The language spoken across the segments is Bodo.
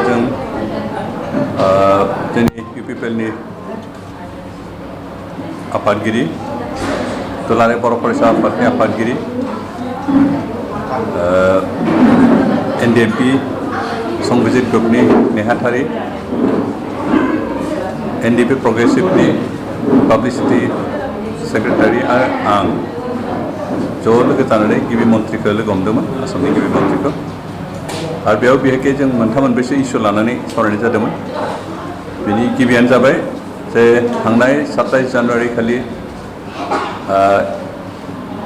जों जोंनि UPPLनि आफादगिरि दुलाराय बर' फरायसा आफादनि आफादगिरि NDP संबिजित ग्रुपनि नेहाथारि NDP प्रोग्रेसिवनि पाब्लिसिटी सेक्रेटारि आरो आं ज' लोगो जानानै गिबि मन्थ्रिखौ लोगो हमदोंमोन आसामनि गिबि मन्थ्रिखौ आरो बेयाव बिहेखे जों मोनथाम मोनब्रैसो इस्यु लानानै सावरायनाय जादोंमोन। बिनि गिबियानो जाबाय जे थांनाय 27 जानुवारि खालि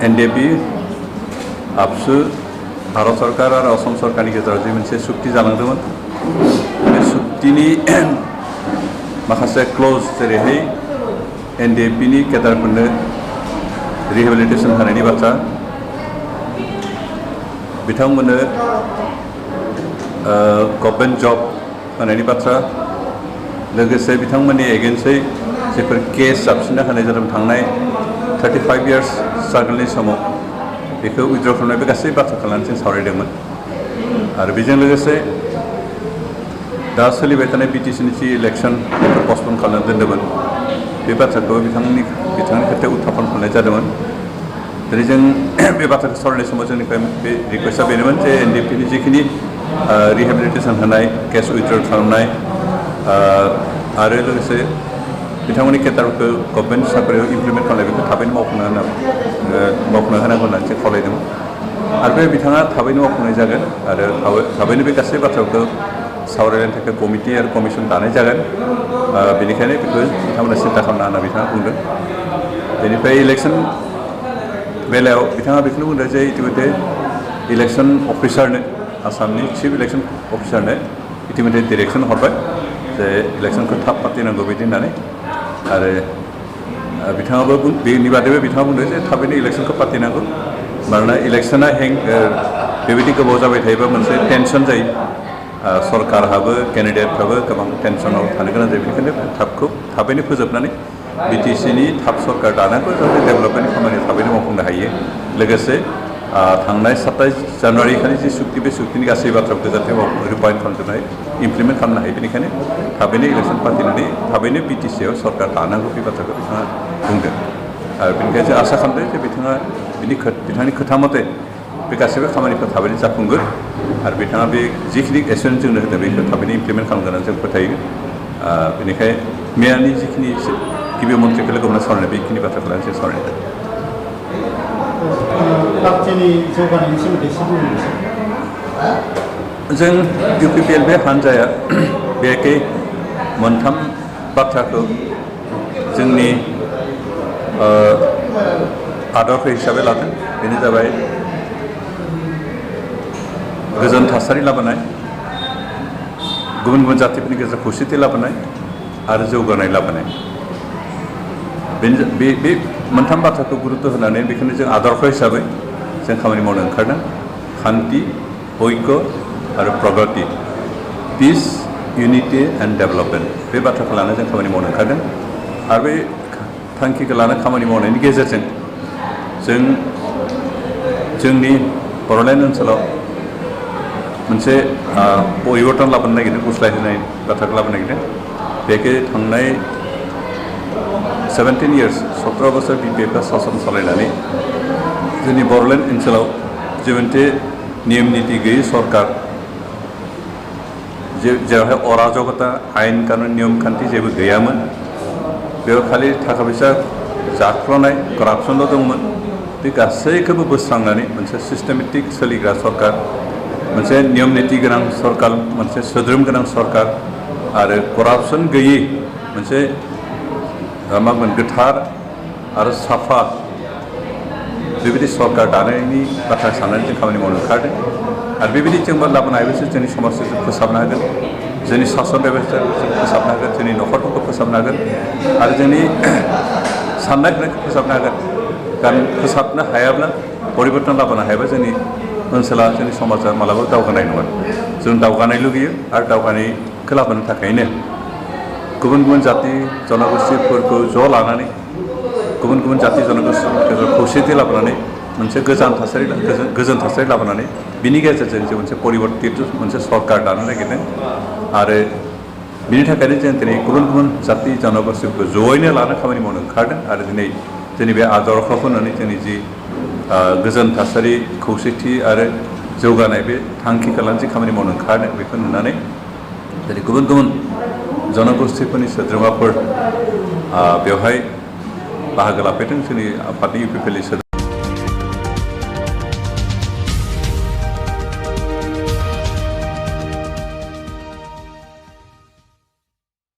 NDP आबसु भारत सरकार आरो असम सरकारनि गेजेराव जे मोनसे सुक्ति जालांदोंमोन बे सुक्तिनि माखासे क्लज जेरैहाय NDPनि केडारफोरनो रिहेबिलिटेसन होनायनि बाथ्रा बिथांमोननो गभर्नमेन्ट जब होनायनि बाथ्रा लोगोसे बिथांमोननि एगेन्स्टै जेफोर केस जाबसिनना होनाय जादों थांनाय 35 इयार्स स्ट्रागलनि समाव बेखौ उइथड्र खालामनाय बे गासै बाथ्राखौ लानानै जों सावरायदोंमोन आरो बेजों लोगोसे दा सोलिबाय थानाय BTCनि जि इलेक्सन पस्टपन खालामनानै दोन्दोंमोन बे बाथ्राखौ बिथांनि खोथायाव उत्थापन खालामनाय जादोंमोन। दिनै जों बे बाथ्राखौ सावरायनाय समाव जोंनिफ्राय बे रिकुवेस्टआ बेनोमोन जे NDPनि जिखिनि रिहेबिलिटेसन होनाय केस उइथड्र खालामनाय आरो लोगोसे बिथांमोननि केडारफोरखौ गभर्नमेन्ट साख्रियाव इमप्लिमेन्ट खालामनाय बेखौ थाबैनो मावफुंनो होनांगौ होननानै जों खावलायदोंमोन आरो बे बिथाङा थाबैनो मावफुंनाय जागोन आरो थाबैनो बे गासै बाथ्राखौ सावरायनो थाखाय कमिटि आरो कमिसन दानाय जागोन बेनिखायनो बेखौ बिथांमोना सिन्था खालामना होनना बिथाङा बुंदों। बेनिफ्राय इलेक्सन बेलायाव बिथाङा बेखौनो बुंदों जे इतिमध्य इलेक्सन अफिसारनो आसामनि चिफ इलेक्सन अफिसारनो इतिमध्य डिरेक्सन हरबाय जे इलेक्सनखौ थाब फाथिनांगौ बिदि होननानै आरो बिथाङाबो बेनि बादैबो बिथाङा बुंदों जे थाबैनो इलेक्सनखौ फाथिनांगौ मानोना इलेक्सना बेबायदि गोबाव जाबाय थायोबा मोनसे टेनसन जायो सरकारहाबो केन्डिडेटफ्राबो गोबां टेनसनाव थानो गोनां जायो बेनिखायनो थाबैनो फोजोबनानै BTCनि थाब सरकार दानांगौ जाहाथे डेभेलपमेन्टनि खामानिया थाबैनो मावफुंनो हायो लोगोसे थांनाय 27 जानुवारि खालि जि सुक्ति बे सुक्तिनि गासै बाथ्राखौ जाहाथे रुपायन खालामजोबनो हायो इमप्लिमेन्ट खालामनो हायो बेनिखायनो थाबैनो इलेक्सन फाथिनानै थाबैनो BTCआव सरकार दानांगौ बे बाथ्राखौ बिथाङा बुंदों आरो बेनिखायनो जों आसा खालामदों जे बिथाङा बिथांनि खोथा मथे बे गासैबो खामानिफ्रा थाबैनो जाफुंगोन आरो बिथाङा बे जिखिनि एसुरेन्स जोंनो होदों बेखौ थाबैनो इमप्लिमेन्ट खालामगोन होननानै जों फोथायो बेनिखायनो मेयारनि जिखिनि गिबि मन्थ्रिखौ लोगो हमना सावरायनाय बेखिनि बाथ्राखौ लानानै जों सावरायनाय जादों। जों UPPL बे हान्जाया बेखै मोनथाम बाथ्राखौ जोंनि आदर्श हिसाबै लादों बेनो जाबाय गोजोन थासारि लाबोनाय गुबुन गुबुन जातिफोरनि गेजेराव खौसेथि लाबोनाय आरो जौगानाय लाबोनाय बे मोनथाम बाथ्राखौ गुरुत्व होनानै बेखौनो जों आदर्श हिसाबै जों खामानि मावनो ओंखारदों शान्ति ऐक्य आरो प्रगति पिस इउनिटि एन्ड डेभेलपमेन्ट बे बाथ्राखौ लानानै जों खामानि मावनो ओंखारदों आरो बे थांखिखौ लानानै खामानि मावनायनि गेजेरजों जों जोंनि बड'लेण्ड ओनसोलाव मोनसे परिबर्तन लाबोनो नागिरदों गुस्लायहोनाय बाथ्राखौ लाबोनो नागिरदों बेखौ थांनाय 17 इयार्स 17 बोसोर BPFआ सासन सालायनानै जोंनि बड'लेण्ड ओनसोलाव जे मोनसे नियम निति गैयै सरकार जेरावहाय अराजकता आयेन कानुन नियम खान्थि जेबो गैयामोन बेयाव खालि थाखा फैसा जाख्ल'नाय करापसनल' दंमोन बे गासैखौबो बोस्रांनानै मोनसे सिस्टेमेटिक सोलिग्रा सरकार मोनसे नियम निति गोनां सरकार मोनसे सोद्रोम गोनां सरकार आरो करापसन गैयै मोनसे गोथार आरो साफा बेबायदि सरकार दानायनि बाथ्रा साननानै जों खामानि मावनो ओंखारदों आरो बेबायदि जोंबो लाबोनो हायोबासो जोंनि समाजखौ जों फोसाबनो हागोन जोंनि सासन बेबस्थाखौ जों फोसाबनो हागोन जोंनि न'खरफोरखौ फोसाबनो हागोन आरो जोंनि साननाय हनायखौ फोसाबनो हागोन कारण फोसाबनो हायाब्ला परिबर्तन लाबोनो हायाबा जोंनि ओनसोला जोंनि समाजा मालाबाबो दावगानाय नङा जों दावगानाय लुगैयो आरो दावगानायखौ लाबोनो थाखायनो गुबुन गुबुन जाति जनगोष्ठीफोरखौ ज' लानानै गुबुन गुबुन जाति जनगोष्ठीफोरखौ खौसेथि लाबोनानै मोनसे गोजोन थासारि लाबोनानै बिनि गेजेरजों जों मोनसे परिबर्तित मोनसे सरकार दानो नागिरदों आरो बिनि थाखायनो जों दिनै गुबुन गुबुन जाति जनगोष्ठीफोरखौ जयैनो लानो खामानि मावनो ओंखारदों आरो दिनै जोंनि बे आदर्शखौ होनानै जोंनि जि गोजोन थासारि खौसेथि आरो जौगानाय बे थांखिखौ लानानै जि खामानि मावनो ओंखारदों बेखौ नुनानै दिनै गुबुन गुबुन जनगोष्ठीफोरनि सोद्रोमाफोर बेवहाय बाहागो लाफैदों जोंनि आफादनि UPPLनि